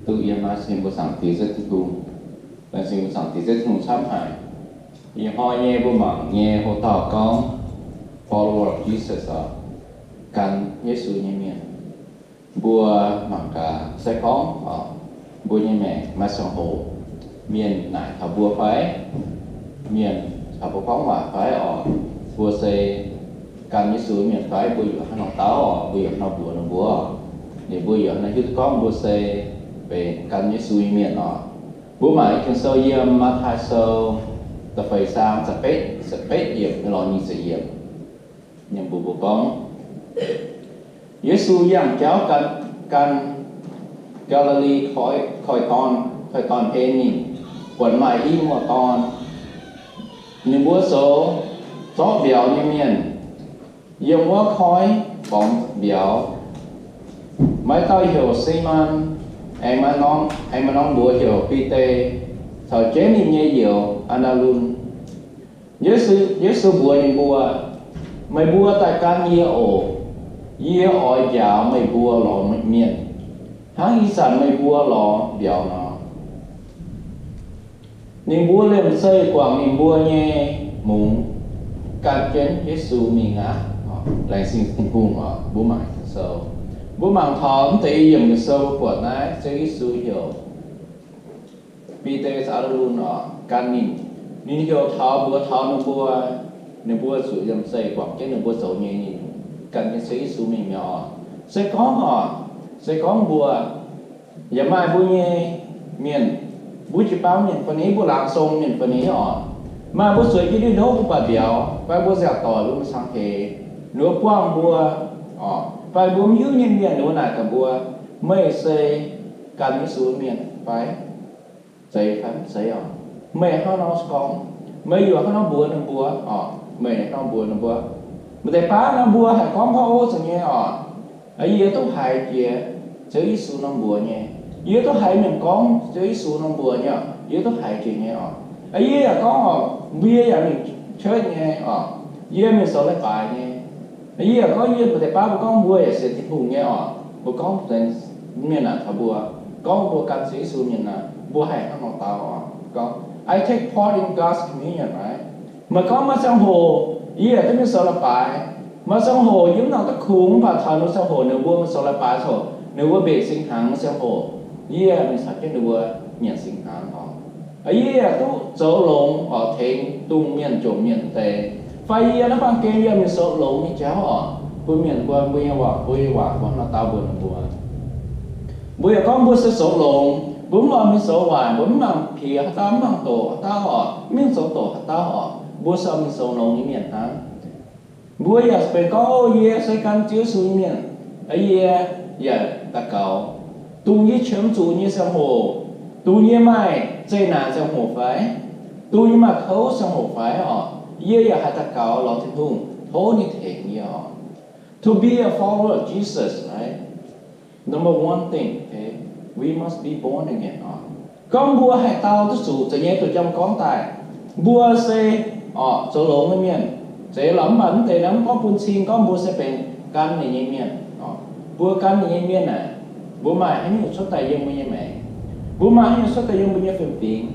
Duqv yiem naaiv se mbuo Zaangc Diex Ziouv Tin-Hungh, laengz zingh mbuo Zaangc Diex Ziouv Tin-Hungh camv haic. Ih hnoi nyei mbuo mangc nyei hoc dauh gorngv follower of Jesus oc, gan Yesu nyei mienh. Mbuo mangc gaax, se gorngv mbuo nyei maengc maaih ziangh hoc mienh naaic taux mbuo fai, mienh caux mbuo gorngv waac fai oc, mbuo se gan Yesu mienh fai, mbuo yaac hnangv nor dau oc, mbuo yaac hnangv nor mbuox ninh mbuo, ninh mbuo yaac hnangv nor hiuv duqv gorngv mbuo se benx gan Yesu nyei mienh oc. Mbuo mangc Ging-Sou yiem Matv^taai Sou da'feix zaang ziepc betv, ziepc betv yiemc lorz nyic ziepc yiemc. Ninh mbuo mbuo gorngv, Yesu yangh jauv gan, gan Gaa^li^li koi, koi dorn, koi dorn-en ninh, buatc maaih i muoz-dorn, ninh mbuo zoux zorqv mbiauz nyei mienh yiem wuov koi borngz mbiauz. Maaih dauh heuc Simon, aengx maaih norm, aengx maaih norm mbuox heuc Bide, caux jienv ninh nyei youz, An^ndaa^lun. Yesu, Yesu mbuox ninh mbuo, Meih mbuo daaih gan yie oc. Yie oix njaaux meih mbuo lorz mienh, hnangv ih zanc meih mbuo lorz mbiauz nor. Ninh mbuo liemh zeih guangc ninh mbuo nyei mungz, gan jienv Yesu mingh aqv. Laengz zingh Tin-Hungh oc. Mbuo mangc Ging-Sou, mbuo mangc taux mv deix yiemc Ging-Sou mbuo buatc naaiv Ziouv Yesu heuc Bide caux An^ndaa^lun oc, gan ninh. Ninh heuc taux mbuox taux ninh mbuo, ninh mbuo zuqc liemh zeih guangc jienv ninh mbuo zoux nyei, ninh gan jienv Ziouv Yesu mingh mi'aqv oc. Se gorngv oc, se gorngv mbuo yaac maaih mbuo nyei mienh, mbuo jiu-baang mienh fai ni, mbuo laangz song mienh fai ni oc, maaih mbuo zueiz jienv ndiev hopv mbuo baac mbiauz, fai mbuo nziaauc doic mbuo maiv cangx heix, ninh mbuo buangh mbuo oc, fai mbuo mv hiuv nyei mienh ninh mbuo naaic gaax mbuo, Meih se gan Yesu mienh fai? Zeiz fai mv zeiz oc? Meih hnangv nor gorngv, meih yaac hnangv nor mbuox ninh mbuo oc, meih hnangv nor mbuox ninh mbuo. Maaih deix baav nor mbuo haih gorngv gorngv, Ov, zeiz nyei oc, yie duqv haiz jiex Ziouv Yesu nor mbuox nyei. Yie duqv haiz mienh gorngv Ziouv Yesu nor mbuox nyei oc, yie duqv haiz jiex nyei oc. Yie yaac gorngv oc, mbuo yie yaac mingh church nyei oc, yie mingh zoux leiz-baaix nyei. Yie yaac gorngv, yie maaih deix baav mbuo gorngv mbuo yaac sienx Tin-Hungh nyei oc. Mbuo gorngv mienh naaic taux mbuo, gorngv mbuo gan Ziouv Yesu mienh naaic, mbuo haih hnangv nor dau oc. Gorngv, I take part in God's communion, right? Maaih gorngv maaih ziangh hoc yie yaac duqv mingh zoux leiz-baaix. Maaih ziangh hoc yie mv nangc duqv kungx, mv baac taux ninh ziangh hoc ninh mbuo mingh zoux leiz-baaix coc, ninh mbuo mbenc singx hnaangx ziangh hoc, yie mingh caux jienv ninh mbuo nyanc singx hnaangx oc. Yie yaac duqv zoux longx oc, tengx dungh mienh jomc mienh deix. Fai yie naaiv baamh gen yie mingh zoux longx nyei jauv oc, bun mienh mbuo, mbuo nyei waac, mbuo nyei waac mbuo hnangv nor dau mbuox ninh mbuo. Mbuo yaac gorngv mbuo se zoux longx, mbuo mv oix mingh zoux waaic, mbuo mv mangc piex haaix dauh, mv mangc doqc haaix dauh oc, mv mingh zoux doqc haaix dauh oc, mbuo se oix mingh zoux longx nyei mienh hnangv. Mbuo yaac benx gorngv, O, yie se gan Ziouv Yesu nyei mienh. Yie yaac daux gaux, dongh yie qiemx zuqc nyei ziangh hoc, dongh yie maaih zeqc naanc ziangh hoc fai, dongh yie maaih kouv ziangh hoc fai oc, yie yaac haih daux gaux lorz Tin-Hungh tov ninh tengx yie oc. To be a follower of Jesus, right? Number one thing, okay, we must be born again oc. Gorngv mbuo haih dau duqv zuqc, zeiz nyei, doqc jam gorngv daaih, mbuo se oc zoux longx nyei mienh. Zeiz lorqc, mv baac mv deix naaiv mv gorngv bun cing gorngv mbuo se benx gan ninh nyei mienh oc. Mbuo gan ninh nyei mienh naaic, mbuo maaih haaix nyungc cuotv daaih yiem mbuo nyei maengc? Mbuo maaih haaix nyungc cuotv daaih yiem mbuo nyei fiem-fingx?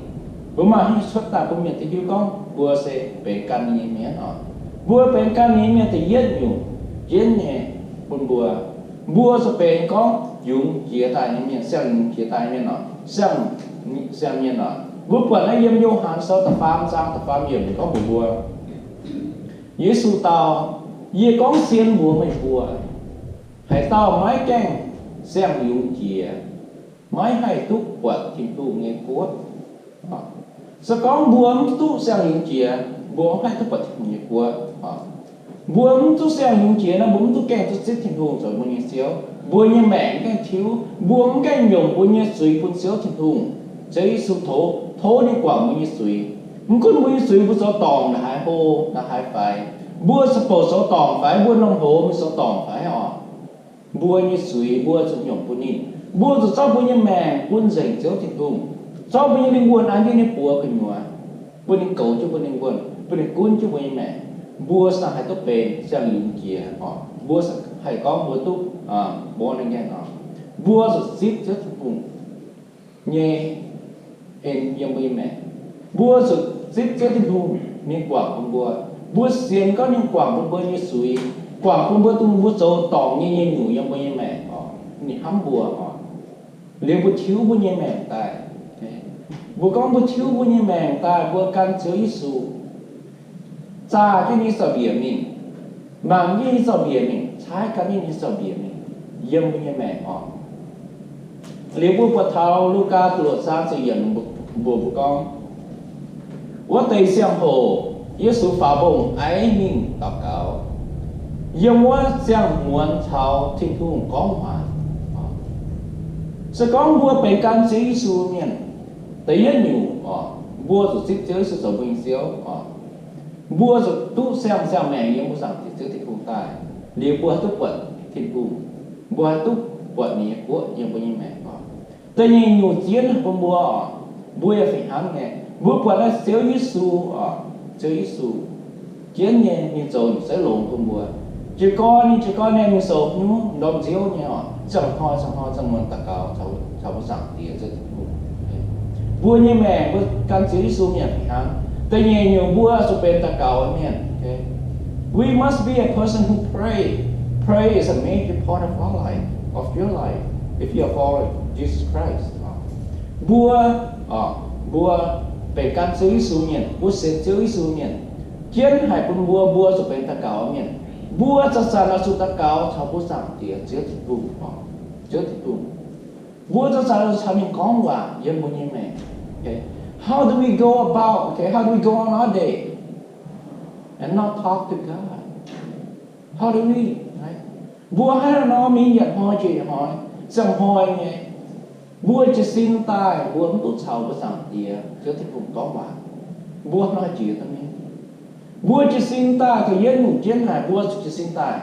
Mbuo maaih haaix nyungc cuotv daaih bun mienh duqv hiuv gorngv mbuo se benx gan ninh nyei mienh oc? Mbuo benx gan ninh nyei mienh da'yietv nyungc jienv nyei bun mbuo, mbuo zuqc benx gorngv yungz jiex daaih nyei mienh, siang-yungz jiex daaih nyei mienh oc, siang, siang-mienh oc. Mbuo buatc naaiv yiem Yo^han Sou da'faam zaang da'faam yiemc ninh gorngv mbuox mbuo, Yesu dau, Yie gorngv zien mbuox meih mbuo, haaix dauh maiv gaengh siang-yungz jiex, maiv haih duqv buatc Tin-Hungh nyei guoqv. Se gorngv mbuo mv duqv siang-yungz jiex, mbuo mv haih duqv buatc Tin-Hungh nyei guoqv. Mbuo mv duqv siang-yungz jiex nor, mbuo mv duqv gaengh duqv zipv Tin-Hungh zoux mbuo nyei Ziouv. Mbuo nyei maengc mv gaengh tiuv, mbuo mv gaengh nyungc mbuo nyei zuiz bun Ziouv Tin-Hungh. Ziouv Yesu tov, tov ninh guangc mbuo nyei zuiz. Mv gunv mbuo nyei zuiz mbuo zoux dorngc ndongc haaix hlo, ndongc haaix faix, mbuo se bouc zoux dorngc faix, mbuo norm hoz mingh zoux dorngc faix oc, mbuo nyei zuiz mbuo zuqc nyungc bun ninh. Mbuo zuqc zorqv mbuo nyei maengc bun nzengc Ziouv Tin-Hungh, zorqv mbuo nyei lingh wuonh an jienv ninh buoz gu'nyuoz, bun ninh goux jienv mbuo lingh wuonh, bun ninh gunv jienv mbuo nyei maengc. Mbuo se haih duqv benx siang-yungz jiex oc. Mbuo se haih gorngv mbuo duqv born again oc. Mbuo zuqc zipv Ziouv Tin-Hungh. nyei en yiem mbuo nyei maengc. Mbuo zuqc zipv Ziouv Tin-Hungh, ninh guangc bun mbuo. Mbuo sienx gorngv ninh guangc bun mbuo nyei zuiz, guangc bun mbuo, dongh mbuo zoux dorngc nyei nyei nyungc yiem mbuo nyei maengc oc, ninh hnamv mbuo oc. Liuz mbuo tiuv mbuo nyei maengc daaih. Mbuo gorngv mbuo tiuv mbuo nyei maengc daaih, mbuo gan Ziouv Yesu, zaah jienv nyei zaux-mbiec mingh, mangc jienv nyei zaux-mbiec mingh, caaiv gan jienv nyei zaux-mbiec mingh yiem mbuo nyei maengc oc. Liuz mbuo buatc taux Lugaa da'luoqc zaang ziepc yiemc mbuox mbuo gorngv, wuov deix ziangh hoc Yesu faaux mbong aiv mingh daux gaux, yiem wuov ziangh muonz caux Tin-Hungh gorngv waac. Se gorngv mbuo benx gan Ziouv Yesu mienh, da'yietv nyungc oc, mbuo zuqc zipv Ziouv Yesu zoux mbuo nyei Ziouv oc. Mbuo zuqc duqv siang-siang maengc yiem mbuo Zaangc Diex Ziouv Tin-Hungh daaih, liuz mbuo haih duqv buatc Tin-Hungh, mbuo haih duqv buatc ninh nyei guoqv yiem mbuo nyei maengc oc. Da'nyeic nyungc zien bun mbuo oc, mbuo yaac fih hnangv nyei. Mbuo buatc naaiv Ziouv Yesu oc, Ziouv Yesu jienv nyei, ninh zoux nyungc zeiv longx bun mbuo. Jiez gorn ninh, jiez gorn ninh, ninh zoux nyungc ndorm nziouv nyei oc, ziangh hnoi ziangh hnoi ziangh muonz daux gaux caux mbuo Zaangc Diex Ziouv Tin-Hungh. Mbuo nyei maengc, mbuo gan Ziouv Yesu mienh fih hnangv. Da'nyeic nyungc mbuo zuqc benx daux gaux mienh. We must be a person who pray. Pray is a major part of our life, of your life, if you are following Jesus Christ. Mbuo, mbuo benx gan Ziouv Yesu mienh, mbuo sienx Ziouv Yesu mienh, jienv haic bun mbuo, mbuo zuqc benx daux gaux mienh. Mbuo zanc-zanc oix zuqc daux gaux caux mbuo Zaangc Diex Ziouv Tin-Hungh, Ziouv Tin-Hungh. Mbuo zanc-zanc oix zuqc caux ninh gorngv waac yiem mbuo nyei maengc. How do we go about? Okay, how do we go on our day and not talk to God? How do we, right? Mbuo hnangv nor mingh yietc hnoi jiex yietc hnoi, ziangh hnoi nyei, mbuo jiez sin daaih mbuo mv duqv caux mbuo Zaangc Diex Ziouv Tin-Hungh gorngv waac. Mbuo hnangv nor jiex duqv mingh. Mbuo jiez sin daaih, da'yietv nyungc jienv haic, mbuo zuqc jiez sin daaih,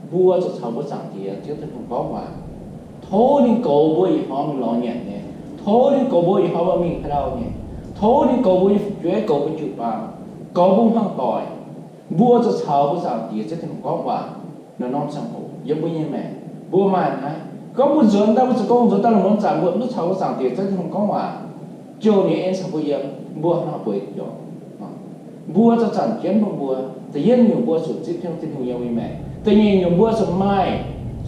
mbuo zuqc caux mbuo Zaangc Diex Ziouv Tin-Hungh gorngv waac. Tov ninh goux mbuo ih hnoi mingh lorz nyanc nyei. Tov ninh goux mbuo ih hnoi mbuo mingh haaix dauh nyei. Tov ninh goux mbuo nyei fu'jueiv, goux mbuo jiu-baang, goux mbuo hmuangv doic. Mbuo zuqc caux mbuo Zaangc Diex Ziouv Tin-Hungh gorngv waac norm-norm ziangh hoc yiem mbuo nyei maengc. Mbuo maaih naaiv, gorngv mbuo nzuonx daaih, mbuo zoux gong nzuonx daaih lungh muonz zanc, mbuo mv duqv caux mbuo Zaangc Diex Ziouv Tin-Hungh gorngv waac, jouh ninh en caux mbuo yiem, mbuo hnangv nor bueix jauv. Mbuo zanc-zanc jienv bun mbuo, da'yietv nyungc mbuo zuqc zipv Tin-Hungh yiem mbuo nyei maengc. Da'nyeic nyungc mbuo zuqc maaih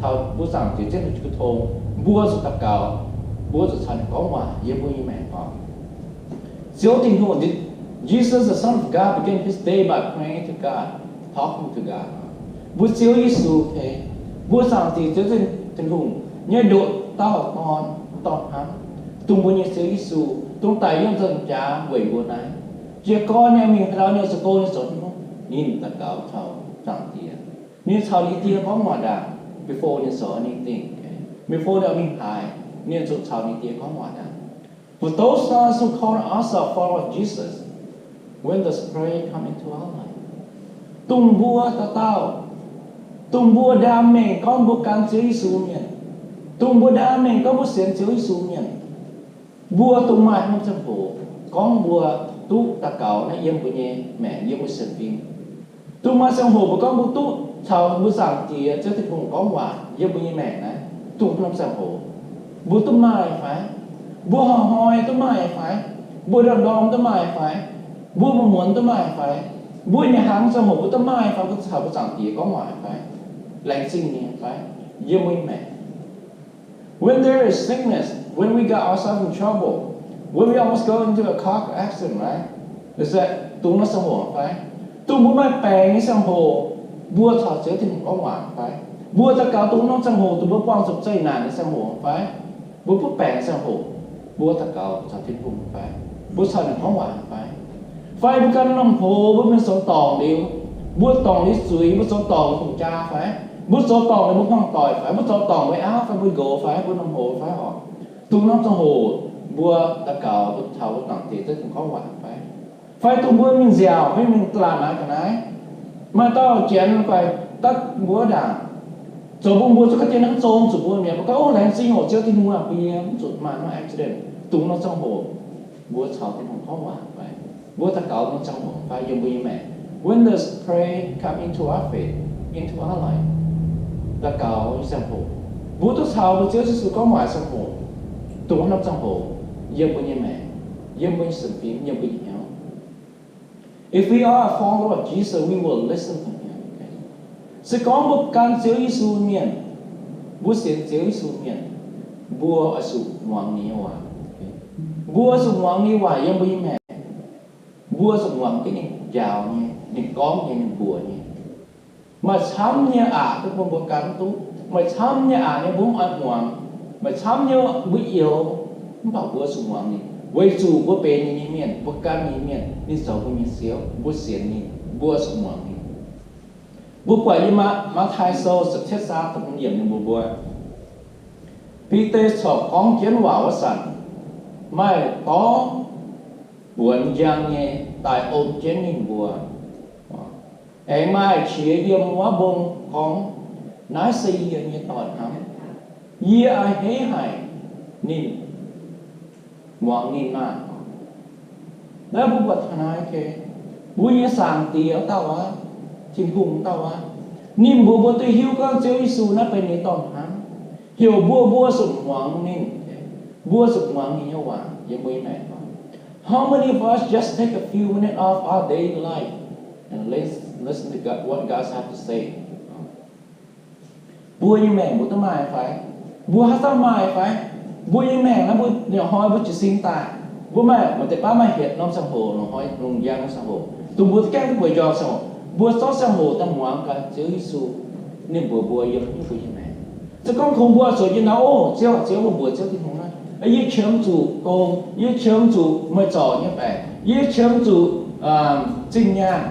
caux mbuo Zaangc Diex Ziouv Tin-Hungh jiu tong, mbuo zuqc daux gaux, mbuo zuqc caux ninh gorngv waac yiem mbuo nyei maengc oc. Ziouv Tin-Hungh, Jesus, the Son of God, began his day by praying to God, talking to God. Mbuo Ziouv Yesu, mbuo Zaangc Diex Ziouv Tin-Hungh nyei ndoqc dauh dorn, dorn hnamv, dongh mbuo nyei Ziouv Yesu, dongh daic yiem ziepc nzaangc jaax weic mbuo naaiv. Jiez gorn ninh mingh haaix ndau ninh zoux gong, ninh zoux haaix nyungc, ninh daux gaux caux Zaangc Diex. Ninh caux ninh Die gorngv waac ndaangc, before ninh zoux anything, before ninh mingh haaix, ninh zuqc caux ninh Die gorngv waac ndaangc. For those of us who call ourselves followers of Jesus, when does prayer come into our life? Dongh mbuo dauh dauh, dongh mbuo ndaam mengh gorngv mbuo gan Ziouv Yesu mienh, dongh mbuo ndaam mengh gorngv mbuo sienx Ziouv Yesu mienh, mbuo dongh maaih haaix norm ziangh hoc gorngv mbuo duqv daux gaux naaiv yiem mbuo nyei maengc, yiem mbuo sienx fim? Dongh maaih ziangh hoc mbuo gorngv mbuo duqv caux mbuo Zaangc Diex Ziouv Tin-Hungh gorngv waac yiem mbuo nyei maengc naaiv, dongh haaix norm ziangh hoc mbuo duqv maaih fai? Mbuo hnoi-hnoi duqv maaih fai? Mbuo ndorm-ndorm duqv maaih fai? Mbuo muonz-muonz duqv maaih fai? Mbuo nyanc hnaangx ziangh hoc mbuo duqv maaih fai? Mbuo caux mbuo Zaangc Diex gorngv waac fai? Laengz zingh nyei fai? Yiem mbuo nyei maengc. When there is sickness, when we got ourselves in trouble, when we almost go into a car accident, right? Is that dongh norm ziangh hoc fai? Dongh mbuo maaih baengc nyei ziangh hoc, mbuo caux Ziouv Tin-Hungh gorngv waac fai? Mbuo daux gaux dongh norm ziangh hoc, dongh mbuo buangh zuqc zeqc naanc nyei ziangh hoc fai? Mbuo butv baengc ziangh hoc, mbuo daux gaux caux Tin-Hungh fai? Mbuo caux ninh gorngv waac fai? Fai mbuo ganh norm hoc mbuo mingh zoux dorngc liuz, mbuo dorngc liuz zuiz, mbuo zoux dorngc liuz hungh jaa fai? Mbuo zoux dorngc liuz mbuo hmuangv doic fai? Mbuo zoux dorngc mbuo auv fai mbuo nqox fai mbuo norm hoc fai oc? Dongh norm ziangh hoc mbuo daux gaux, mbuo caux mbuo Zaangc Diex Ziouv Tin-Hungh gorngv waac fai? Fai dongh mbuo mingh nziaauc fai mingh da'laatc naaiv ga'naaiv, maaih dauh janx guaix daaih mbuo ndaangc, zoux bun mbuo zuqc ga'jiex hnangv zong zuqc mbuo mi'aqv, mbuo gorngv, O, laengz zingh oc, Ziouv Tin-Hungh aah, bun yie mv zuqc maaih norm accident. Dongh norm ziangh hoc mbuo caux Tin-Hungh gorngv waac fai? Mbuo daux gaux norm ziangh hoc fai yiem mbuo nyei maengc? When does prayer come into our faith, into our life? Daux gaux nyei ziangh hoc, mbuo duqv caux mbuo Ziouv Yesu gorngv waac ziangh hoc, dongh haaix norm ziangh hoc? yiem mbuo nyei maengc, yiem mbuo nyei sienx fim, yiem mbuo nyei hnyouv. If we are a follower of Jesus, we will listen to him. Se gorngv mbuo gan Ziouv Yesu mienh, mbuo sienx Ziouv Yesu mienh, mbuo oix zuqc muangx ninh nyei waac. Mbuo zuqc muangx ninh nyei waac yiem mbuo nyei maengc. Mbuo zuqc muangx jienv ninh njaaux nyei, ninh gorngv nyei, ninh mbuox nyei. Maaih camv nyei aqc duqv bun mbuo gan mv duqv. Maaih camv nyei aqc nyei mbuo mv oix muangx. Maaih camv nyei mbuo youx, mv baac mbuo zuqc muangx ninh, weic zuqc mbuo benx ninh nyei mienh, mbuo gan ninh nyei mienh, ninh zoux mbuo nyei Ziouv, mbuo sienx ninh, mbuo zuqc muangx ninh. Mbuo buatc yiem Maa-, Matv^tai Sou ziepc cietv zaang da'hmz yiemc ninh mbuox mbuo, Bide corc gorngv jienv waac wuov zanc, maaih dorv buonx njang nyei daaih om jienv ninh mbuo. Aengx maaih qiex yiem wuov mbong gorngv, Naaiv se yie nyei Dorn-hnamv. Yie a'hneiv haic ninh. Muangx ninh maah! Naaiv mbuo buatc taux naaiv, mbuo nyei Zaangc Diex dauh aqv, Tin-Hungh dauh aqv. Ninh mbuox mbuo duqv hiuv gorngv Ziouv Yesu naaiv benx ninh nyei Dorn-hnamv. Heuc mbuo, mbuo zuqc muangx ninh. Mbuo zuqc muangx ninh nyei waac yiem mbuo nyei maengc. How many of us just take a few minutes off our daily life and lis-, listen to God, what God has to say? Mbuo nyei maengc mbuo duqv maaih fai? Mbuo haaix dauh maaih fai? Mbuo nyei maengc naaiv mbuo nyei hnoi mbuo jiez sin daaih, mbuo maaih, maaih deix baav maaih hietc norm ziangh hoc, longc hnoi longc njang norm ziangh hoc, dongh mbuo gaengh duqv bueix njormh ziangh hoc, mbuo zorqv ziangh hoc daaih muangx gaax Ziouv Yesu, ninh mbuox mbuo yiem mbuo nyei maengc. Se gorngv kungx mbuo zueiz jienv nor, O Ziouv, Ziouv, mbuo mbuox Ziouv Tin-Hungh naaiv, yie qiemx zuqc gong, yie qiemx zuqc meih zorc nyei baengc, yie qiemx zuqc zinh nyaanh,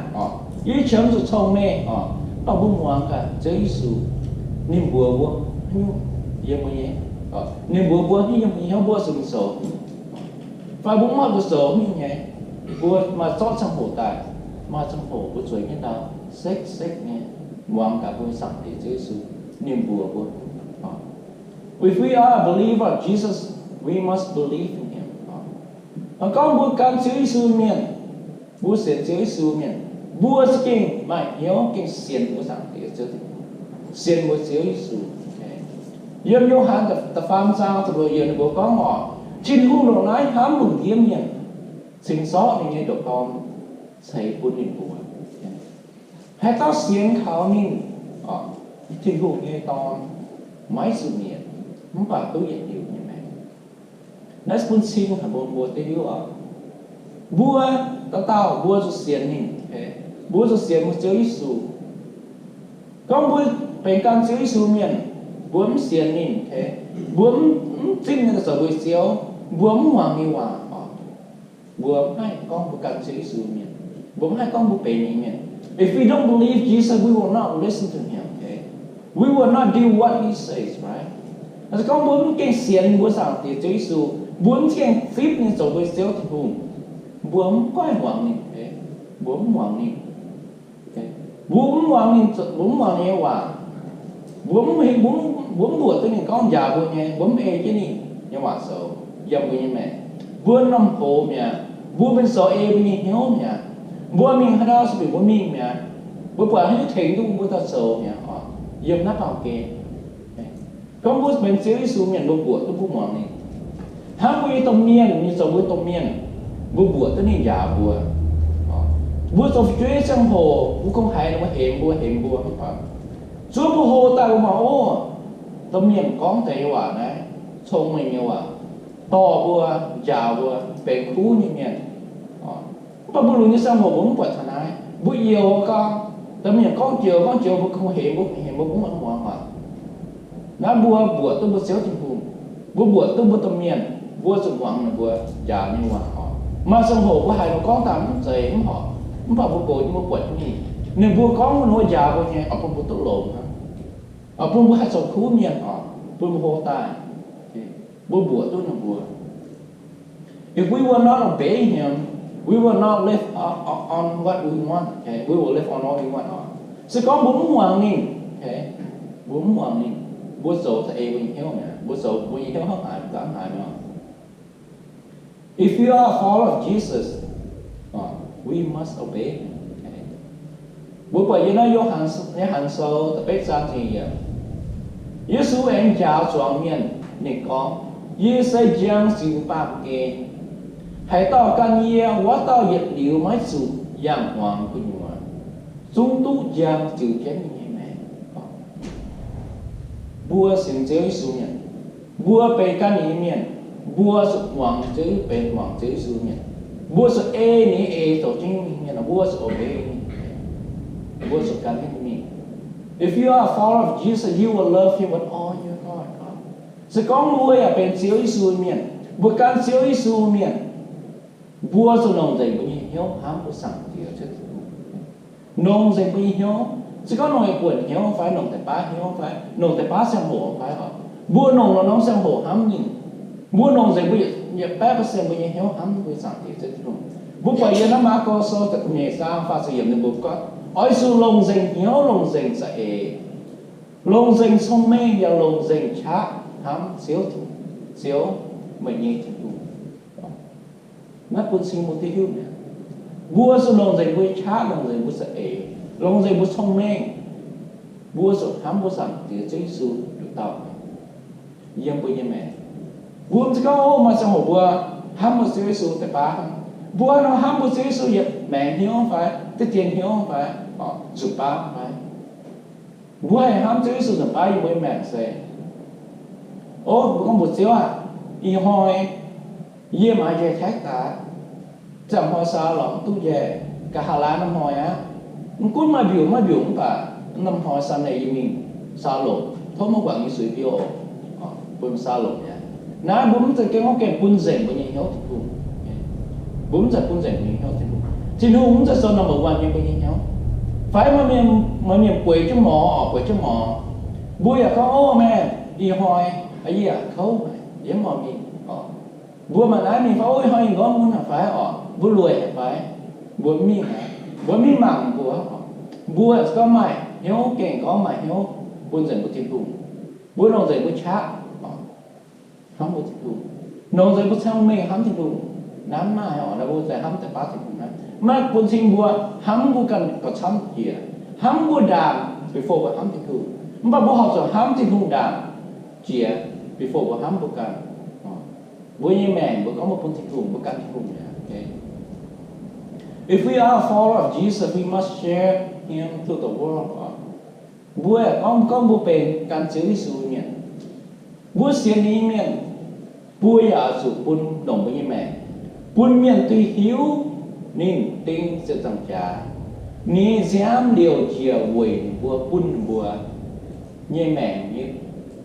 yie qiemx zuqc cong-mengh oc. Mv baac mbuo muangx gaax Ziouv Yesu, ninh mbuox mbuo haaix nyungc yiem mbuo nyei, ninh mbuox mbuo haaix nyungc yiem mbuo nyei hnyouv, mbuo zuqc zoux. Fai mbuo mv oix zuqc zoux haaix nyungc nyei, mbuo maaih zorqv ziangh hoc daaih, maaih ziangh hoc mbuo zueiz jienv ndau, sekv sekv nyei muangx gaax mbuo nyei Zaangc Diex Ziouv Yesu, ninh mbuox mbuo. If we are a believer of Jesus, we must believe in him. Gorngv mbuo gan Ziouv Yesu mienh, mbuo sienx Ziouv Yesu mienh, mbuo za'gengh maaih hnyouv gengh sienx mbuo Zaangc Diex Ziouv, sienx mbuo Ziouv Yesu. Yiem Yo^han da'faam zaang da'luoqc yiemc ninh mbuo gorngv oc, Tin-Hungh ndongc naaiv hnamv lungh ndiev mienh, cingx zorqv ninh nyei ndoqc Dorn ceix bun ninh mbuo. Haaix dauh sienx kaux ninh, Tin-Hungh nyei Dorn, maiv zuqc mietc, mv baac duqv yietc liuz nyei maengc. Naaiv se bun cing haic mbuo, mbuo duqv hiuv oc. Mbuo dauh dauh mbuo zuqc sienx ninh, mbuo zuqc sienx mbuo Ziouv Yesu. Gorngv mbuo benx gan Ziouv Yesu mienh, mbuo mv sienx ninh, mbuo mv, mv zipv ninh zoux mbuo Ziouv, mbuo mv muangx ninh nyei waac oc, mbuo mv haih gorngv mbuo gan Ziouv Yesu mienh. Mbuo mv haih gorngv mbuo benx ninh mienh. If we don't believe Jesus, we will not listen to him, okay? We will not do what he says, right? Se gorngv mbuo mv gengh sienx mbuo Zaangc Diex Ziouv Yesu, mbuo mv gengh zipv ninh zoux mbuo Ziouv Tin-Hungh, mbuo mv goiv muangx ninh, okay? Mbuo mv muangx ninh. Mbuo mv muangx ninh, mbuo mv muangx ninh nyei waac. Mbuo mv, mbuo mv, mbuo mv mbuoqc duqv ninh gorngv njaaux mbuo nyei, mbuo mv ei jienv ninh nyei waac zoux yiem mbuo nyei maengc. Mbuo norm hoz mi'aqv. Mbuo benx zoux ei mbuo nyei hnyouv mi'aqv. Mbuo mingh haaix ndau se bieqc mbuo mingh mi'aqv. Mbuo buatc haaix nyungc tengx duqv mbuo daaih zoux mi'aqv oc, yiem naaiv baamh gen. Gorngv mbuo benx Ziouv Yesu mienh, mbuo mbuoqc duqv mbuo muangx ninh. Hnangv mbuo nyei domh mienh, ninh zoux mbuo domh mienh, mbuo mbuoqc duqv ninh njaaux mbuo. Mbuo zoux fu'jueiv ziangh hoc, mbuo kungx haiz ninh mbuo hemx mbuo, hemx mbuo mv baac zuov mbuo hlo daaih mbuo mangc, o, domh mienh gorngv deix nyei waac naaiv cong-mengh nyei waac, dorh mbuo, njaaux mbuo benx kuv nyei mienh. Mv baac mbuo lunx nyei ziangh hoc mbuo mv buatc taux naaiv. Mbuo youx gau, domh mienh gorngv joux gorngv joux mbuo kungx hemx mbuo, hemx mbuo, mbuo mv muangx waac. Naaiv mbuo mbuoqc duqv mbuo Ziouv Tin-Hungh, mbuo mbuoqc duqv mbuo domh mienh, mbuo zuqc muangx ninh mbuo njaaux nyei waac oc. Maaih ziangh hoc mbuo haiz ninh gorngv daaih mv zeiz mv horpc, mv baac mbuo goux jienv mbuo buatc jienv mingh, ninh mbuo gorngv wuov njaaux mbuo nyei oix bun mbuo duqv longx hnangv, oix bun mbuo haih zoux kuv mienh oc, bun mbuo hlo daaih, mbuo mbuoqc duqv ninh mbuo. If we will not obey him, we will not live on, on what we want, okay? We will live on what we want. Se gorngv mbuo mv muangx ninh, okay? Mbuo mv muangx ninh, mbuo zoux za'eix mbuo nyei hnyouv mi'aqv, mbuo zoux mbuo nyei hnyouv hnangv haaix mbuo ganh hnangv haaix mi'aqv. If we are a follower of Jesus, we must obey him, okay? Mbuo buatc yiem naaiv Yo^han, Yo^han Sou da'betv zaang ziepc nyeic yiemc, Yesu aengx njaaux zuangx mienh, ninh gorngv, Yie se njang ziux baamh gen. Haaix dauh gan yie, wuov dauh yietc liuz maiv zuqc yangh muangx gu'nyuoz, zungv duqv njang ziux jienv ninh nyei maengc. Mbuo sienx Ziouv Yesu mienh, mbuo benx gan ninh nyei mienh, mbuo zuqc muangx Ziouv, benx muangx Ziouv Yesu mienh. Mbuo zuqc ei ninh nyei eix zoux jienv mingh mienh, mbuo zuqc obey ninh. Mbuo zuqc gan jienv ninh mingh. If you are a follower of Jesus, you will love him with all your heart. Se gorngv mbuo yaac benx Ziouv Yesu mienh, mbuo gan Ziouv Yesu mienh, mbuo zuqc longc nzengc mbuo nyei hnyouv hnamv mbuo Zaangc Diex Ziouv Tin-Hungh. Longc nzengc mbuo nyei hnyouv. Se gorngv longc yietc buonc hnyouv fai, longc deix baav hnyouv fai, longc deix baav ziangh hoc fai oc, mbuo longc norm ziangh hoc hnamv ninh. Mbuo longc nzengc mbuo yietc baeqv percent mbuo nyei hnyouv hnamv mbuo Zaangc Diex Ziouv Tin-Hungh. Mbuo buatc yiem naaiv Maako Sou da'nyeic zaang faah ziepc yiemc ninh mbuo gorngv, oix zuqc longc nzengc hnyouv, longc nzengc za'eix, longc nzengc cong-mengh, yaac longc nzengc qaqv hnamv Ziouv, Ziouv, meih nyei Tin-Hungh. Naaiv bun cing mbuo duqv hiuv mi'aqv. Mbuo zuqc longc nzengc mbuo nyei qaqv, longc nzengc mbuo za'eix, longc nzengc mbuo cong-mengh. Mbuo zuqc hnamv mbuo Zaangc Diex Ziouv Yesu nduqc dauh yiem mbuo nyei maengc. Mbuo mv zeiz gorngv, o, maaih ziangh hoc mbuo hnamv mbuo Ziouv Yesu deix baav hnangv. Mbuo nor hnamv mbuo Ziouv Yesu yietc maengc hnyouv fai, deix dien hnyouv fai, zuqc baav fai. Mbuo haih hnamv Ziouv Yesu nzunc baav yiem mbuo nyei maengc se, o, mbuo gorngv mbuox Ziouv aah, ih hnoi yie maaiz njaih taaix daaih, ziangh hnoi saa lorngc duqv njaih, nqa'haav laanh norm hnoi aqv. Mv gunv maaih mbiungc maiv mbiungc mv baac norm hnoi saa naaic yie mingh saa longc, tov maiv guangc nyei zuiz mbiouh oc. Bun saa longc mi'aqv. Naaiv mbuo mv zeiz gengh gorngv gengh bun nzengc mbuo nyei hnyouv Tin-Hungh. Mbuo mv zeiz bun nzengc mbuo nyei hnyouv Tin-Hungh. Tin-Hungh mv zeiz zoux number one nyei mbuo nyei hnyouv. Fai maaih mienh, maaih mienh bueix jienv morz oc, bueix jienv morz, mbuo yaac gorngv, o, maengh, ih hnoi yie yaac kouv, yie mv oix mingh oc. Mbuo maaih naaiv mingh fai, o, ih hnoi yie nqorngv mun haic fai oc, mbuo lueic haic fai, mbuo mingh haic, mbuo mingh mangc mbuo oc. Mbuo gorngv maaih hnyouv gengh gorngv maaih hnyouv bun nzengc mbuo Tin-Hungh. Mbuo longc nzengc mbuo qaqv hnamv mbuo Tin-Hungh, longc nzengc mbuo cong-mengh hnamv Tin-Hungh. Naaiv mv maaih oc, naaiv mbuo za'gengh hnamv deix baav Tin-Hungh naaiv. Maiv bun cing mbuo hnamv mbuo ganh gauh camv jiex, hnamv mbuo ndaangc before mbuo hnamv Tin-Hungh. Mv baac mbuo horpc zuqc hnamv Tin-Hungh ndaangc jiex before mbuo hnamv mbuo ganh. Mbuo nyei maengc mbuo gorngv mbuo bun Tin-Hungh, mbuo gan Tin-Hungh mi'aqv. If we are a follower of Jesus, we must share him to the world. Mbuo yaac gorngv, gorngv mbuo benx gan Ziouv Yesu nyei mienh, mbuo sienx ninh nyei mienh, mbuo yaac oix zuqc bun longc mbuo nyei maengc, bun mienh duqv hiuv ninh ding ziepc nzaangc jaax, ninh nziaamv liouc njiec weic ninh mbuo, bun ninh mbuo nyei maengc,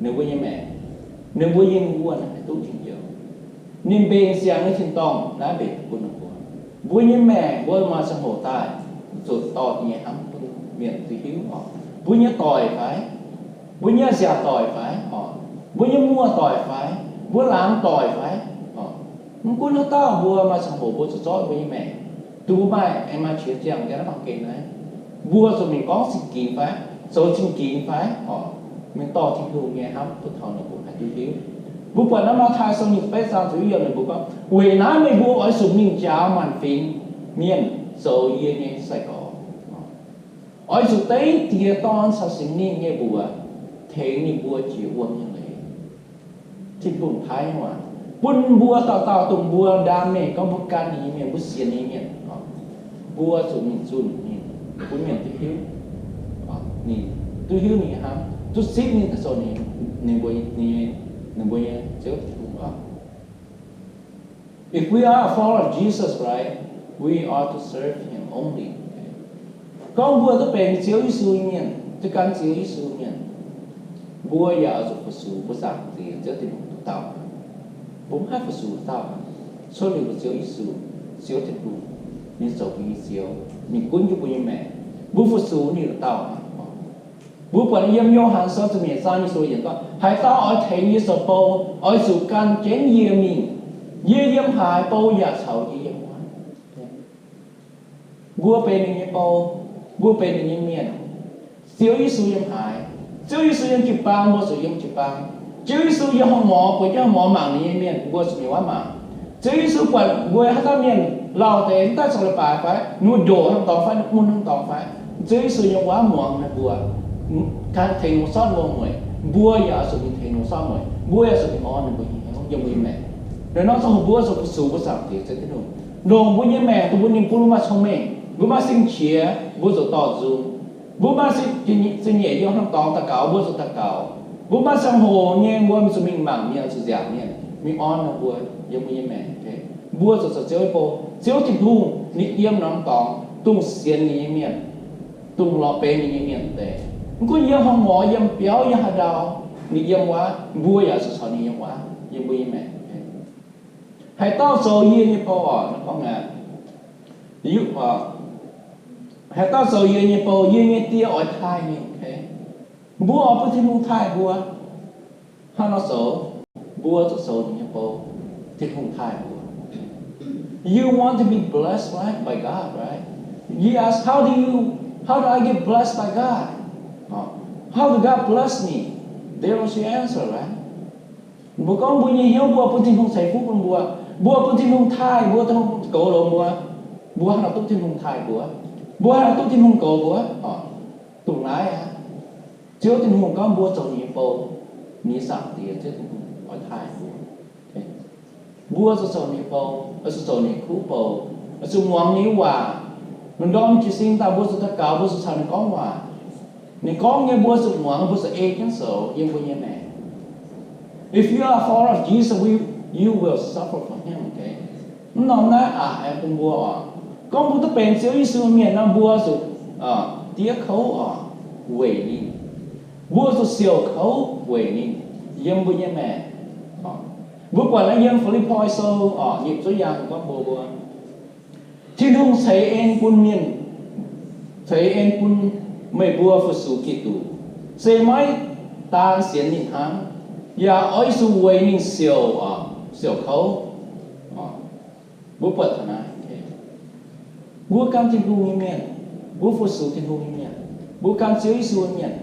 ninh mbuo nyei maengc, ninh mbuo yiem wuonh haih duqv njien-youh. Ninh mbenc siang nyei tin-dorngh naaiv mbenc bun ninh mbuo. Mbuo nyei maengc mbuo maaih ziangh hoc daaih zuqc dorh nyei hnamv bun mienh duqv hiuv oc. Mbuo nyei doic fai, mbuo nyei nziaauc doic fai oc, mbuo nyei muoz-doic fai, mbuo laangz doic fai oc, mv gunv haaix dauh mbuo maaih ziangh hoc mbuo zuqc zorqv mbuo nyei maengc. Dongh mbuo maaih, aengx maaih qiex ziangh yiem naaiv baamh gen naaiv, mbuo zuqc mingh gorngv zingh ginx fai, zoux zingh ginx fai oc, mingh dorh Tin-Hungh nyei hnamv bun taux ninh mbuo haih duqv hiuv. Mbuo buatc naaiv Matv^taai Sou nyic ziepc betv zaang ziepc yietv yiemc ninh mbuo gorngv, weic naaiv meih mbuo oix zuqc mingh njaaux maanc fingx mienh zoux yie nyei sai-gorx. Oix zuqc dengv Diex, Dorn, caux Singx Lingh nyei mbuox tengx ninh mbuo jiex wuom nyei leiz. Tin-Hungh paaiv nyei waac bun mbuo dauh dauh, dongh mbuo ndaam mengh gorngv mbuo gan ninh nyei mienh, mbuo sienx ninh nyei mienh, mbuo zuqc mingh zunh ninh, bun mienh duqv hiuv ninh, duqv hiuv ninh nyei hnamv, duqv zipv ninh daaih zoux ninh, ninh mbuo, ninh, ninh mbuo nyei Ziouv Tin-Hungh oc. If we are a follower of Jesus, right, we are to serve him only. Gorngv mbuo duqv benx Ziouv Yesu nyei mienh, duqv gan Ziouv Yesu mienh, mbuo yaac oix zuqc fu-sux mbuo Zaangc Diex Ziouv Tin-Hungh dauh dauh. Mbuo mv haih fu-sux dauh dauh cuotv liuz mbuo Ziouv Yesu, Ziouv Tin-Hungh, ninh zoux mbuo nyei Ziouv, ninh gunv jienv mbuo nyei maengc. Mbuo fu-sux ninh dauh dauh. Mbuo buatc yiem Yo^han Sou ziepc nyeic zaang nyic ziepc yietc yiemc gorngv, haaix dauh oix tengx yie zoux bou, oix zuqc gan jienv yie mingh. Yie yiem haaix, bou yaac caux yie yiem wuov. Mbuo benx ninh nyei bou, mbuo benx ninh nyei mienh. Ziouv Yesu yiem haaix, Ziouv Yesu yiem jiu-baang, mbuo zuqc yiem jiu-baang. Ziouv Yesu yiem hong morz, bueix jienv hong morz mangc ninh nyei mienh, mbuo zuqc mingh wuov mangc. Ziouv Yesu buatc mbuo haaix dauh mienh lauh deix mv daaih zoux leiz-baaix fai, ninh mbuo ndoqc hnangv dorngx fai, ninh mbuo mun hnangv dorngx fai, Ziouv Yesu yiem wuov muangx ninh mbuo, gan tengx ninh mbuo sortv mbuo mueic. Mbuo yaac oix zuqc mingh tengx ninh mbuo sortv mueic. Mbuo yaac zuqc mingh orn ninh mbuo nyei hnyouv. yiem mbuo nyei maengc. Nor norm ziangh hoc mbuo zuqc fu-sux mbuo Zaangc Diex Ziouv Tin-Hungh, longc mbuo nyei maengc dongh mbuo ninh bun mbuo maaih cong-mengh, mbuo maaih sin-qiex, mbuo zuqc dorh nzung. Mbuo maaih zingh nyeic yiem norm dorngx daux gaux, mbuo zuqc daux gaux. Mbuo maaih ziangh hoc nyei mbuo zuqc mingh mangc mienh, zuqc nziaauc mienh, mingh orn nor mbuo yiem mbuo nyei maengc. Mbuo zuqc zoux Ziouv nyei bou. Ziouv Tin-Hungh ninh yiem norm dorngx, dongh sienx ninh nyei mienh, dongh lorz benx ninh nyei mienh deix. Mv gunv yiem haaix ngorc, yiem biauv, yiem haaix ndau, ninh yiem wuov, mbuo yaac zuqc caux ninh yiem wuov, yiem mbuo nyei maengc. Haaix dauh zoux yie nyei bou oc, gorngv aqv, haaix dauh zoux yie nyei bou, yie nyei Die oix taaih ninh. Mbuo oix bun Tin-Hungh taaih mbuo. Hnangv nor zoux, mbuo zuqc zoux ninh nyei bou, Tin-Hungh taaih mbuo. You want to be blessed, right, by God, right? You ask, how do you, how do I get blessed by God? How do God bless me? There was your answer, right? Mbuo gorngv mbuo nyei hnyouv mbuo bun Tin-Hungh ceix fuqv bun mbuo, mbuo bun Tin-Hungh taaih mbuo, Tin-Hungh goux longx mbuo, mbuo hnangv nor duqv Tin-Hungh taaih mbuo, mbuo hnangv nor duqv Tin-Hungh goux mbuo. Dongh naaiv aqv, Ziouv Tin-Hungh gorngv mbuo zoux ninh nyei bou, ninh nyei Zaangc Diex Ziouv Tin-Hungh oix taaih mbuo. Mbuo zuqc zoux ninh nyei bou, oix zuqc zoux ninh nyei kuv bou, oix zuqc muangx ninh nyei waac. Lungh ndorm jiez sin daaih mbuo zuqc daux gaux, mbuo zuqc caux ninh gorngv waac. Ninh gorngv nyei mbuo zuqc muangx, mbuo zuqc ei jienv zoux yiem mbuo nyei maengc. If you are a follower of Jesus, we, you will suffer for him, okay? Mv norm naaiv aqc aengx bun mbuo oc. Gorngv mbuo duqv benx Ziouv Yesu mienh nor, mbuo zuqc diev kouv oc, weic ninh. Mbuo zuqc siouc kouv weic ninh yiem mbuo nyei maengc. Mbuo buatc naaiv yiem Fi^lipv^poi Sou oc, nyeic zuov yaang gorngv mbuo, mbuo, Tin-Hungh ceix en bun mienh, ceix en bun meih mbuo fu-sux Giduc, se maiv daan sienx ninh hnangv, yaac oix zuqc weic ninh siouc, siouc kouv. Mbuo buatc taux naaiv, mbuo gan Tin-Hungh nyei mienh, mbuo fu-sux Tin-Hungh nyei mienh, mbuo gan Ziouv Yesu nyei mienh,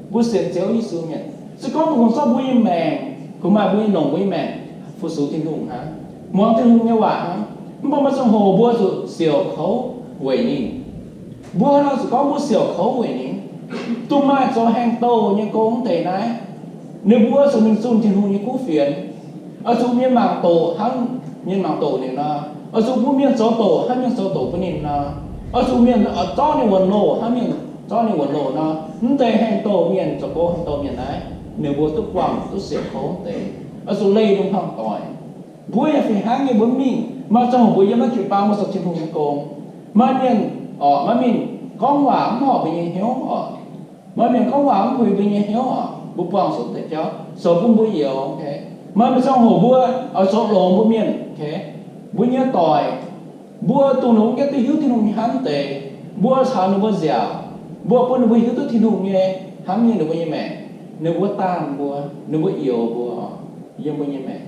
mbuo sienx Ziouv Yesu nyei mienh, se gorngv mbuo kungx zorqv mbuo nyei maengc, kungx maaih mbuo nyei longc mbuo nyei maengc fu-sux Tin-Hungh hnangv, muangx Tin-Hungh nyei waac hnangv, mv baac maaih ziangh hoc mbuo zuqc siouc kouv weic ninh. Mbuo hnangv nor zuqc gorngv mbuo siouc kouv weic ninh. Dongh maaih zoux haengh douh nyei gong wuov deix naaiv, ninh mbuo zuqc mingh zunh Tin-Hungh nyei kuv fienx. Oix zuqc mienh mangc doqc hnangv mienh mangc doqc ninh nor. Oix zuqc mbuo mienh zoux doqc hnangv mienh zoux doqc bun ninh nor. Oix zuqc mienh zorqv ninh wuonx loh hnangv mienh zorqv ninh wuonx loh nor. Mv deix haengh douh mienh, zoux gong haengh douh mienh naaiv, ninh mbuo duqv buangh duqv siouc kouv wuov deix. Oix zuqc leih ninh hmuangv doic. Mbuo yaac fih hnangv nyei, mbuo mingh maaih ziangh hoc mbuo yiem naaiv jiu-baang mbuo zoux Tin-Hungh nyei gong. Maaih mienh, oc, maaih mienh gorngv waac mv horpc mbuo nyei hnyouv oc. Maaih mienh gorngv waac mv puix mbuo nyei hnyouv oc. Mbuo buangh zuqc deix jauv zoux bun mbuo youz. Maaih ziangh hoc mbuo oix zoux longx mbuo mienh, mbuo nyei doic, mbuo dongh ninh mbuo maiv duqv hiuv Tin-Hungh nyei hnamv deix, mbuo caux ninh mbuo nziaauc, mbuo bun ninh mbuo hiuv duqv Tin-Hungh nyei hnamv nyei ninh mbuo nyei maengc, ninh mbuo daanh mbuo, ninh mbuo youz mbuo yiem mbuo nyei maengc.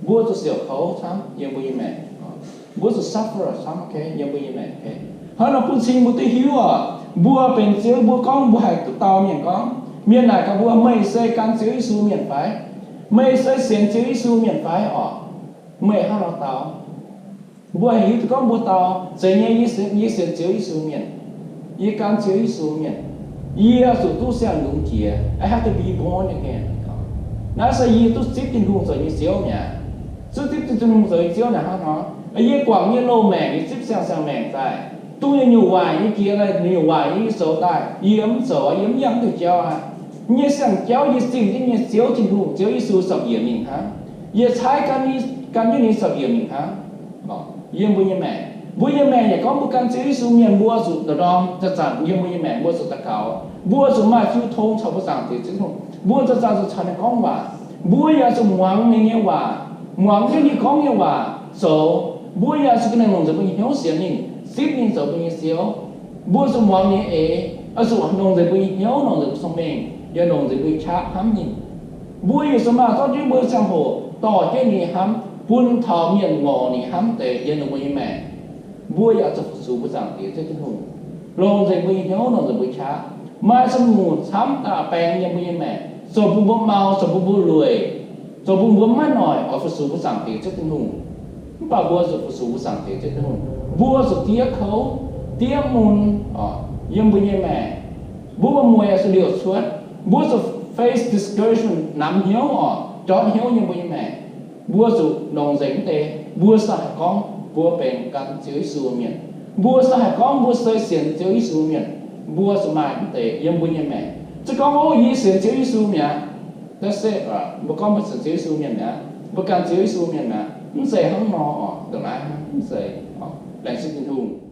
Mbuo zuqc siouc kouv camv yiem mbuo nyei maengc. Mbuo zuqc suffer camv yiem mbuo nyei maengc. Hnangv nor bun cing mbuo duqv hiuv oc, mbuo benx Ziouv, mbuo gorngv mbuo haih duqv dau mienh gorngv, mienh naaic gaax mbuo, meih se gan Ziouv Yesu mienh fai? Meih se sienx Ziouv Yesu mienh fai oc? Meih hnangv nor dau. Mbuo haih hiuv duqv gorngv mbuo dau, zeiz nyei, yie sienx Ziouv Yesu mienh, yie gan Ziouv Yesu mienh, yie zuqc duqv siang-lungz jiex. I have to be born again. Naaiv se yie duqv zipv Tin-Hungh zoux nyei Ziouv mi'aqv. Zipv, zipv Tin-Hungh zoux nyei Ziouv naaic hnangv nor, yie guangc nyei loz-maengc, yie zipv siang-siang maengc daaih. Dongh nyungc-nyungc waaic nyei jiex, nyungc-nyungc waaic nyei yie zoux daaih, yie mv zoux, yie mv yangh duqv jauv aqv. Yie nyei siang-jauv yie zingh jienv nyei Ziouv Tin-Hungh, Ziouv Yesu, sapv-yiemc mingh hnangv. Yie caaiv gan jienv ninh sapv-yiemc mingh hnangv. Yiem mbuo nyei maengc, mbuo nyei maengc yaac gorngv mbuo gan Ziouv Yesu mienh, mbuo zuqc ndorm-ndorm zanc-zanc yiem mbuo nyei maengc mbuo zuqc daux gaux, mbuo zuqc maaih jiu tong caux mbuo Zaangc Diex Ziouv Tin-Hungh, mbuo zanc-zanc zuqc caux ninh gorngv waac. Mbuo yaac zuqc muangx ninh nyei waac, muangx jienv ninh gorngv nyei waac zoux. Mbuo yaac zuqc ganh longc nzengc mbuo nyei hnyouv sienx ninh, zipv ninh zoux mbuo nyei Ziouv. Mbuo zuqc muangx ninh nyei eix, oix zuqc longc nzengc mbuo nyei hnyouv, longc nzengc mbuo cong-mengh, yaac longc nzengc mbuo nyei qaqv hnamv ninh. Mbuo yaac zuqc maaih zorqv jienv mbuo ziangh hoc dorh jienv ninh nyei hnamv bun taux mienh ngorc ninh hnamv deix yiem ninh mbuo nyei maengc. Mbuo yaac zuqc fu-sux mbuo Zaangc Diex Ziouv Tin-Hungh, longc nzengc mbuo nyei hnyouv, longc nzengc mbuo qaqv. Maaih zungv nyungc camv daaih baeng yiem mbuo nyei maengc, zoux bun mbuo mau, zoux bun mbuo lueic, zoux bun mbuo maiv noic oix fu-sux mbuo Zaangc Diex Ziouv Tin-Hungh. Mv baac mbuo zuqc fu-sux mbuo Zaangc Diex Ziouv Tin-Hungh. Mbuo zuqc diev kouv, diev mun yiem mbuo nyei maengc. Mbuo maaih mueiz zuqc liouc cuotv. Mbuo zuqc face discouragement, namx hnyouv oc, jorm hnyouv yiem mbuo nyei maengc. Mbuo zuqc longc nzengc mv deix, mbuo se haih gorngv mbuo benx gan Ziouv Yesu mienh. Mbuo se haih gorngv mbuo se sienx Ziouv Yesu mienh. Mbuo zuqc maaih mv deix yiem mbuo nyei maengc. Se gorngv, O, yie sienx Ziouv Yesu mi'aqv. That's it. Mbuo gorngv mbuo sienx Ziouv Yesu mienh mi'aqv, mbuo gan Ziouv Yesu mienh mi'aqv, mv zeiz hnangv nor oc. Ndongc naaiv mv zeiz. Laengz zingh Tin-Hungh.